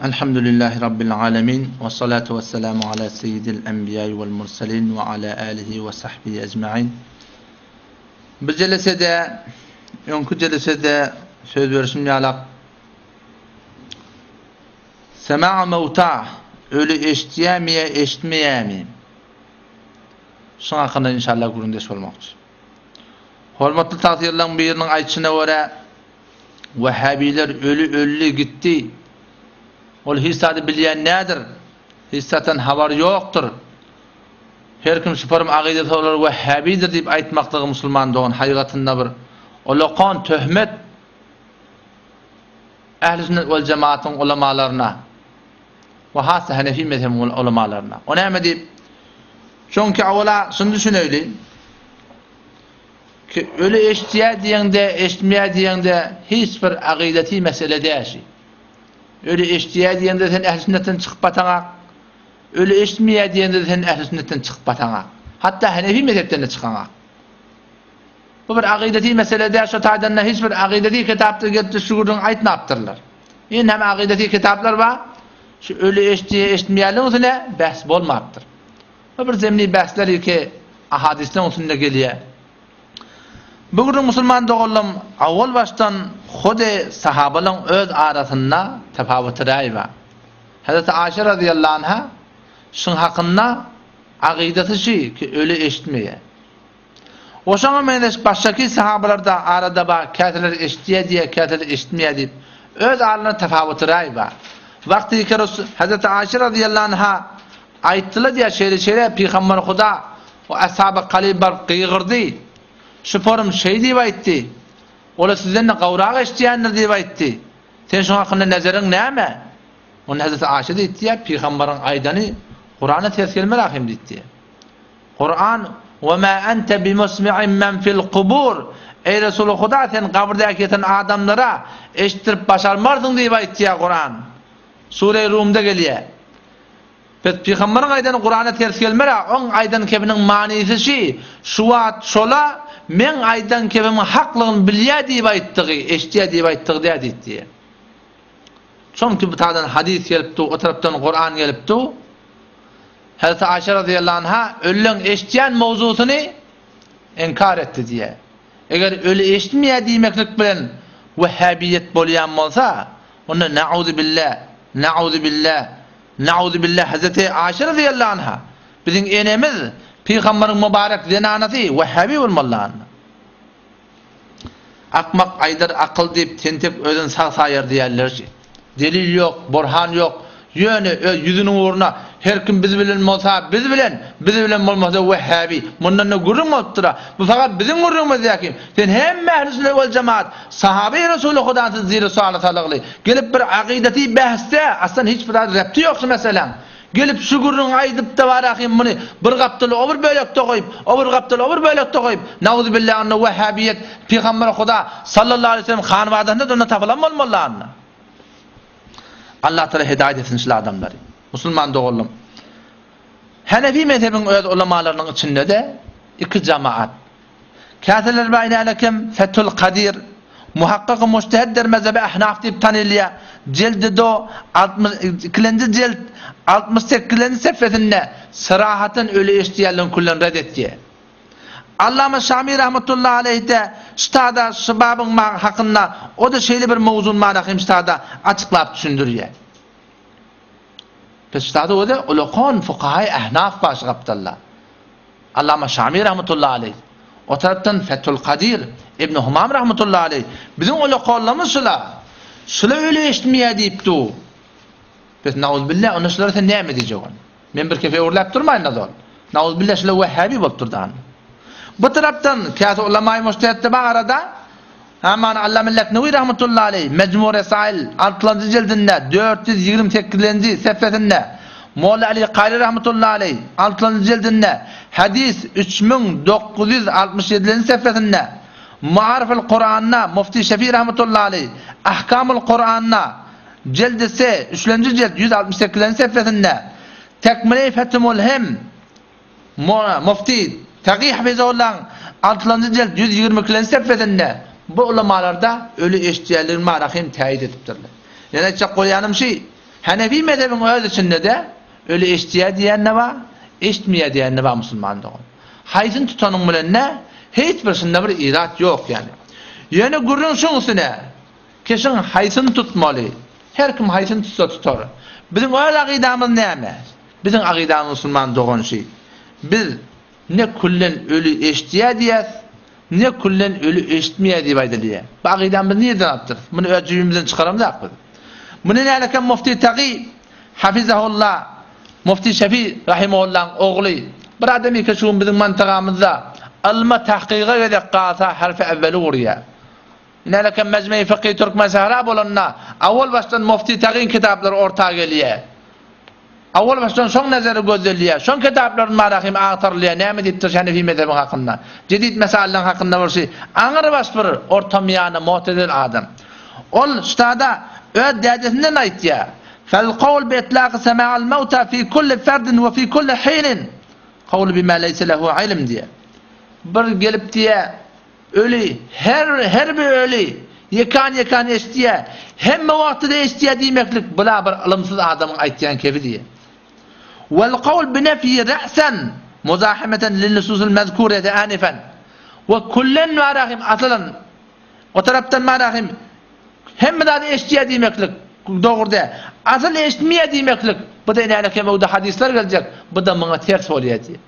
Elhamdülillahi Rabbil alemin. Ve salatu ve selamu ala seyyidil enbiya vel murselin ve ala alihi ve sahbihi ecmain. Bu jelesede, öňki jelesede söz berişim ýalak Sema'a mewta, öli eşitýärmi ýa eşitmeýärmi? Şuň hakynda inşallah gürrüňdeş bolmakçy. Hormatly tagsyýerleň biriniň aýdyşyna görä, Wehhabiler öli öldi gitdi. Ol hiç zady bilýän däldir. Hiç zatdan habary ýokdur. Her kim şuparym agydasy olar wehhabidir diýip aýtmaklygy musulman dogan haýgatynda bir olakan töhmet Ähli sünnet wal jemaatyň ulamalaryna we has-da Hanefi mezhebiniň ulamalaryna. O näme diýip? Çünki awala şuny düşüneýli. Ki öli eşitýär diýeňde, eşitmeýär diýeňde hiç bir agydati mesele däl şi. Öli eşitýär diýeňde sen ähli sünnetden çykyp bataňak. Öli eşitmeýär diýeňde sen ähli sünnetden çykyp bataňak. Hatda Hanefi mezhepden-de çykaňak. Bu bir agydati mesele däl, şo taýdan-da hiç bir agydati kitapda gelip şu gürrüňi aýtmapdyrlar. Indi hem agydati kitaplar bar, şu öli eşitýär, eşitmeýärligiň üstüne bäs bolmapdyr. Bu bir zemni bäsler ki ahadisleň üstünde gelýär. Bu gürrüň musulman doganlarym awwal başdan hudy sahabalaryň öz arasynda tapawuty raý bar. Hazreti Aişe razyýallahu anha şuň hakynda agydasy şi ki öli eşitmeýär. We şoňa meňzeş başgaky sahabalarda arada bar käteler eşitýär diýýär käteler eşitmeýär diýip öz aralarynda tapawuty raý bar. Wagty ki Hazreti Aişe razyýallahu anha Aýtdylar diýýär, şeýle-şeýle, Pygamber Huda o Ashaby Kalyb baryp gygyrdy. Şu forum şeý diýip aýtdy. Olar sizden-de gowrak eşidýändir diýip aýtdy. Sen şuň hakynda nezeriň näme? Onda Hezreti Aişe diýdi diýýär, Pygamberiň aýdany Kurana ters gelmez ahym diýdi diýýär. Kuran, Ve ma ente bimusmi'in men fil kubur. Eý Resuly Huda, sen gabyrdaky ýatan adamlara eşitdirip başarmarsyň diýip aýtdy diýýär Kuran. Sure-i Rumda gelýär. Pes pygamberiň aýdany Kurana ters gelmer-ä, oň aýdan kepiniň manysy şi, şu wagt şola meň aýdan kepimiň haklygyny bilýä diýip aýtdygy, eşitýä diýip aýtdygy dä diýdi. Çonki bu taýdan hadys gelip dur, o tarapdan Kuran gelip dur. Hazreti Aişe razyýallahu anha ölüleň eşitýän mowzusyny inkar etdi diýýär. Eger öli eşitmeýär diýmeklik bilen wehhabiýet bolýan bolsa, onda nauzubilla, nauzubilla, nauzubilla Hazreti Aişe razyýallahu anha biziň enemiz, pygamberiň mübarek zenanasy wehhabi bolmaly anda. Akmak aýdar akyl diýip, tentek özüni sag saýar diýerlerçi. Delil ýok, burhan ýok. Ýöne öz ýüzüniň ugruna her kim biz bilen bolsa biz bilen, biz bilen bolmasa wehhabi. Mundan-da gürrüň bolupdyr-a. Bu fakat biziň gürrüňimiz däki. Sen hemme ähli sünnet wel jemaat, sahabeýi Resuly Hudasyz ziri suala salygly. Gelip bir agydaty bähsde, aslan hiç bir zat repti ýok şu meseläň. Gelip şu gürrüňi aýdypda barahym muny bir gapdaly o bir bölekde goýup, o bir gapdaly o bir bölekde goýup, nauzubilla onda wehhabiýet Pygamber Huda sallallahu aleýhi we sellem hanwadasynda-da onda tapylan bolmaly anda. Allah Taala hidaýet etsin şul adamlary. Musulman doganlarym. Hanefi mezhebiň öz ulamalarynyň içinde-de iki jamaat. Käteler baýnälekem Fethul Kadir, Muhakkaky Mujteheddir mezhebi Ahnaf diýip tanylýar. Jildi do, 62-nji jilt, 68-nji sefesinde syrahatyn öli eşidýänligiň küllen red etýär. Allama Şami rahmetullahi aleýh-de ştada şu babyň hakynda o-da şeýle bir mowzun manahym ştada açyklap düşündirýär. Pes ştada o-da ulakan fukahay ahnaf bar şu gapdalda. Allama Şami rahmetullahi aleýh. O tarapdan Fethul Kadir, Ibn Humam rahmetullahi aleýh. Biziň ulakanlarymyz şula. Şula öli eşitmeýär diýip dur. Pes nauzbillah onda şulara sen näme diýjek ony? Men bir kefe öwrüläp durmaýyn nazar. Nauzbillah şular wehhabi bolup durdy han. Bu tarapdan käsi ulamaý mujtehitde bar arada Aman Allame Leknewi rahmetullahi aleýh Mejmu Resail 6-njy jildinde 428-nji sefesinde Molla Ali Kary rahmetullahi aleýh 6-njy jildinde Hadis 3967-nji sefesinde Muariful Kuranda Mufti Şefi rahmetullahi aleýh Ahkamul Kuranda Jildi se, üçlenji jilt, 168-nji sefesinde Tekmile-i Feth-i Mulhem, Mufti Tagy Hafizeullahyň altylanjy jilt, 122-nji sefesinde bu ulamalarda öli eşidýänligini marahym täýit edipdirler. Ýöne aýtjak bolýanym şi, Hanefi mezhebiň öz içinde-de öli eşitýär diýen-de bar, eşitmeýär diýen-de bar musulman dogan. Haýsyny tutanyň bilen-de hiç bir şunda bir irat ýok ýaly. Ýöne gürrüň şuň üstüne, kişiň haýsyny tutmaly? Her kim haýsyny tutsa tutar. Biziň öz akydamyz näme? Biziň akydamyz musulman dogan şi. Biz Ne küllen öli eşitýär diýýäs, ne küllen öli eşitmeýär diýip aýdylýar. Bu akydany biz nireden alypdyrys? Muny öz jübimizden çykaramzak biz. Muny nälekem Mufti Tagy hafizahullah, Mufti Şefi rahimahullahyň ogly, bir adam eke şu gün biziň mantagamyzda ylma tahkyga gezek galsa harfi evveli gurýar. Nälekem Mejmei Fykhy Türkmensähra bolanda awal başdan Mufti Tagyň kitaplary orta gelýär. Owal başdan şoň nazary gözdelýär. Şoň kitaplaryny marahym agtarylýar, näme diýipdir Hanefi mezhebiň hakynda, jedid mesallaň hakynda bir şi aňrybaş bir ortamyýana motedil adam. Ol ştada öz dädesinden aýtýar, Fel kawl bi itlaqi sema'al mewta fi kulli ferdin we fi kulli hinin kawlu bima leýse lehu ilm diýýär. Bir gelip diýýär, Öli, her, her bir öli ýekan-ýekan eşidýär, hemme wagtda-da eşidýär diýmeklik bula bir ylymsyz adamyň aýtýan kebi diýýär. Wal kawl bi nefyi ra'sen muzahemeten lin-nususil mezkureti anifen we kullen marahim asylan o tarapdan marahim hemme zady eşidýär diýmeklik dogry däl. Asyl eşitmeýär diýmeklik bu-da inälik hem öwde hadyslar geljek, bu-da muňa ters bolýar diýýär.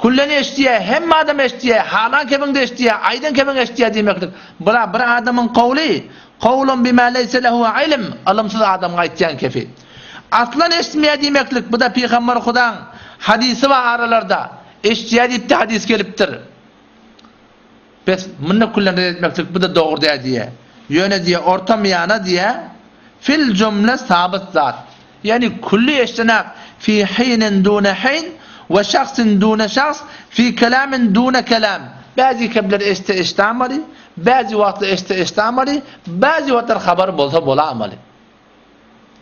Küllen eşitýär, hemme adam eşitýär, halan kebiň-de eşitýär, aýdan kebiň eşitýär diýmeklik. Bula bir adamyň kowly, kowlun bima leýse lehu ilm, ylymsyz adamyň aýtýan kefi. Aslan eşitmeýär diýmeklik, bu-da Pygamber Hudaň hadysy bar aralarda, eşitýär diýip-de hadys gelipdir. Bes, muny küllen ret etmeklik bu-da dogry däl diýýär. Ýöne diýýär, orta miýana diýýär, fil jumle sabyt zat. Ýagny külli eşdenak fi hinin dune hin we şahsin dune şahs fi kelamin dune kelam. Bäzi kepler eşitse eşidamaly, bäzi wagtlar eşitse eşidamaly, bäzi wagtlar habary bolsa bolamaly.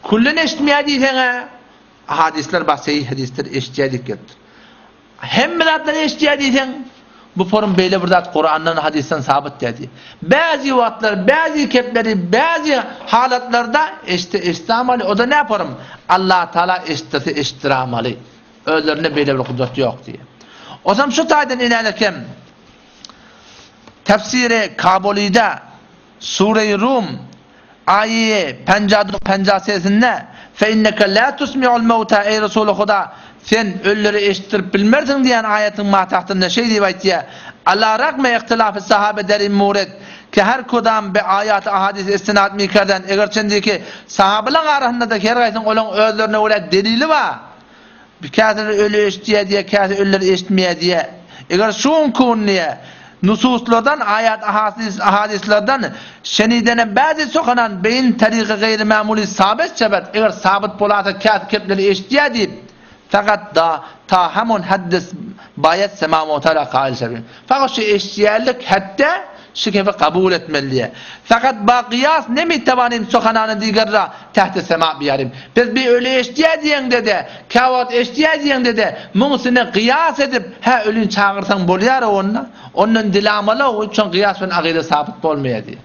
Küllen eşitmeýär diýseň-ä, hadyslar bar, sahih hadyslar eşitýär diýip gelipdir. Hemme zatlary eşidýär diýseň, bu forum beýle bir zat Kurandan, hadysdan sabyt däl diýýär. Bäzi wagtlar, bäzi kepleri, bäzi halatlarda eşitse eşitamaly, o-da nä forum? Allatagala eşitdirse eşitdiramaly. Özlerinde beýle bir gudrat ýok diýýär. Osam şu taýdan inälekem Tefsiri Kabulyda Sure-i Rum aýy penjaduk penjasesinde Fe inneke la tusmi'ul mewta eý Resuly Huda sen ölüleri eşitdirip bilmersiň diýen aýatyň matahtynda şeý diýip aýtýar Ala ragme ihtilafy sahabe der in mured ke her kudam be aýat ahadis istinad mikerden eger çendiki sahabalaň arasynda-da her gaýsyň olaň özlerine görä delili bar Käsi öli eşitýär diýýär, käsi ölüler eşitmeýär diýýär. Eger şuň kun diýýär, nususlardan, aýat, ahadis, ahadislerden şenidene bäzi sokanan beýin taryky gaýry mamuli sabit şebet, eger sabyt bolasa käsi kepleri eşitýär diýip, fakat da ta hamun haddis baýat sema mutala kaýyl şebin. Fakat şu eşitýärlik hatda şu kefi kabul etmeli diýýär. Fakat ba gyýas nemi tawanim sokanany digerra Tähti sema biýarim. Biz bir öli eşidýär diýeňde-de, käwagt eşidýär diýeňde-de, muň üstüne gyýas edip, hä, ölini çagyrsaň bolýar-a onda, ondan dilamaly-ow, şoň gyýas bilen agyda sabyt bolmaýar diýýär.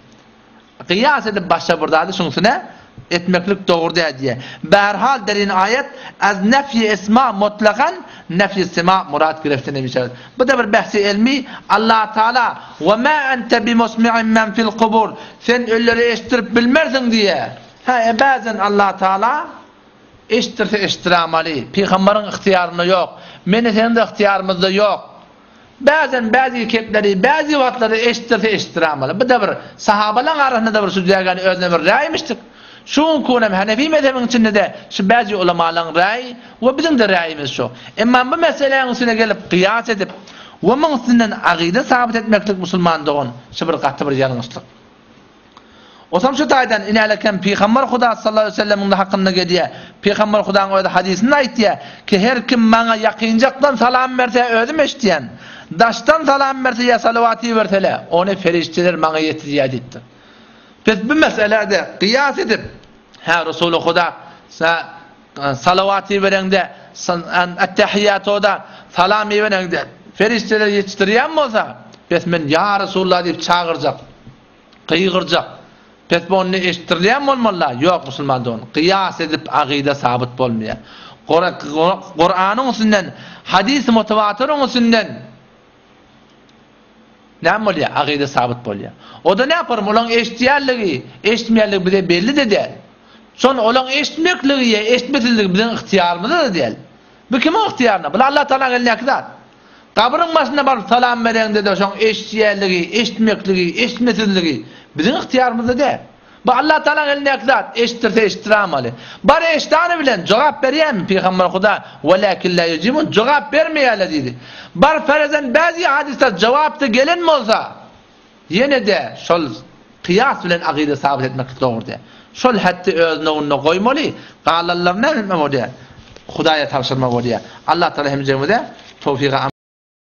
Gyýas edip başga bir zady şuň üstüne etmeklik dogry däl diýýär. Bärhal derin aýat az nefýi esma mutlakan nefýi sema murad girefte nemişer. Bu-da bir behsi elmi, Allatagala, Ve ma ente bimusmi'in men fil kubur, Sen ölüleri eşitdirip bilmersiň diýýär. Hä, bäzen Allatagala eşitdirse eşitdiramaly. Pygambaryň ygtyýarynda ýok. Meni seniň-de ygtyýarymyzda ýok. Bäzen bäzi kepleri, bäzi wagtlarda eşitdirse eşitdiramaly. Bu-da bir sahabalaň arasynda-da bir şu jägäni özüne bir räýmişdik. Şu günki günem Hanefi mezhebiň içinde-de şu bäzi ulamalaň räýi we biziň-de räýimiz şu. Emma bu meseläň üstüne gelip gyýas edip we muň üstünden agyda sabyt etmeklik musulman dogan şu bir gaty bir ýalňyşlyk. Osam şu taýdan inälekem Pygamber Huda sallallahu aleýhi we sellemiň hakynda gelýär. Pygamber Hudaň özi hadysynda aýtýar ki her kim maňa ýakynjakdan salam berse özüm eşitýän. Daşdan salam berse ýa salawat ibersele ony perişdeler maňa ýetirýär diýipdir. Biz bu meselede gyýas edip, hä Resuly Huda sa salawat ibereňde, ettehiýatoda salam ibereňde perişdeler ýetişdirýän bolsa, bes men ýa Resulullah diýip çagyrjak, gygyrjak. Pes bu onda eşitdirilýän bolmaly-la? Ýok musulman dogan, gyýas edip agyda sabyt bolmaýar. Kuranyň üstünden, hadys-y mutawatiryň üstünden näme bolýar? Agyda sabyt bolýar. O-da näparum, olaň eşitýänligi, eşitmeýänligi bize belli-de däl. Şol olaň eşitmekligi ýa eşitmesizligi biziň ygtyýarymyzda-da däl. Bu kimiň ygtyýarynda? Bu Allah Tagalaň elindäki zat. Gabryň başyna baryp salam bereňde-de şoň eşitýänligi, eşitmekligi, eşitmesizligi biziň ygtyýarymyzda däl. Bu Allah Tagalaň elindäki zat, eşitdirse eşitdiramaly. Bar eşdany bilen jogap berýärmi Pygamber Huda Welakin la ýujibun jogap bermeýärler diýdi. Bar ferezen bäzi hadyslar jogapda gelen bolsa, Ýene-de şol kyýas bilen agyda sabyt etmeklik dogry däl. Şol hetdi öz nowunda goýmaly, galanlaryny näme etmek bolýar? Hudaýa tabşyrmak bolýar. Allah Tagala hemjemize towfygy.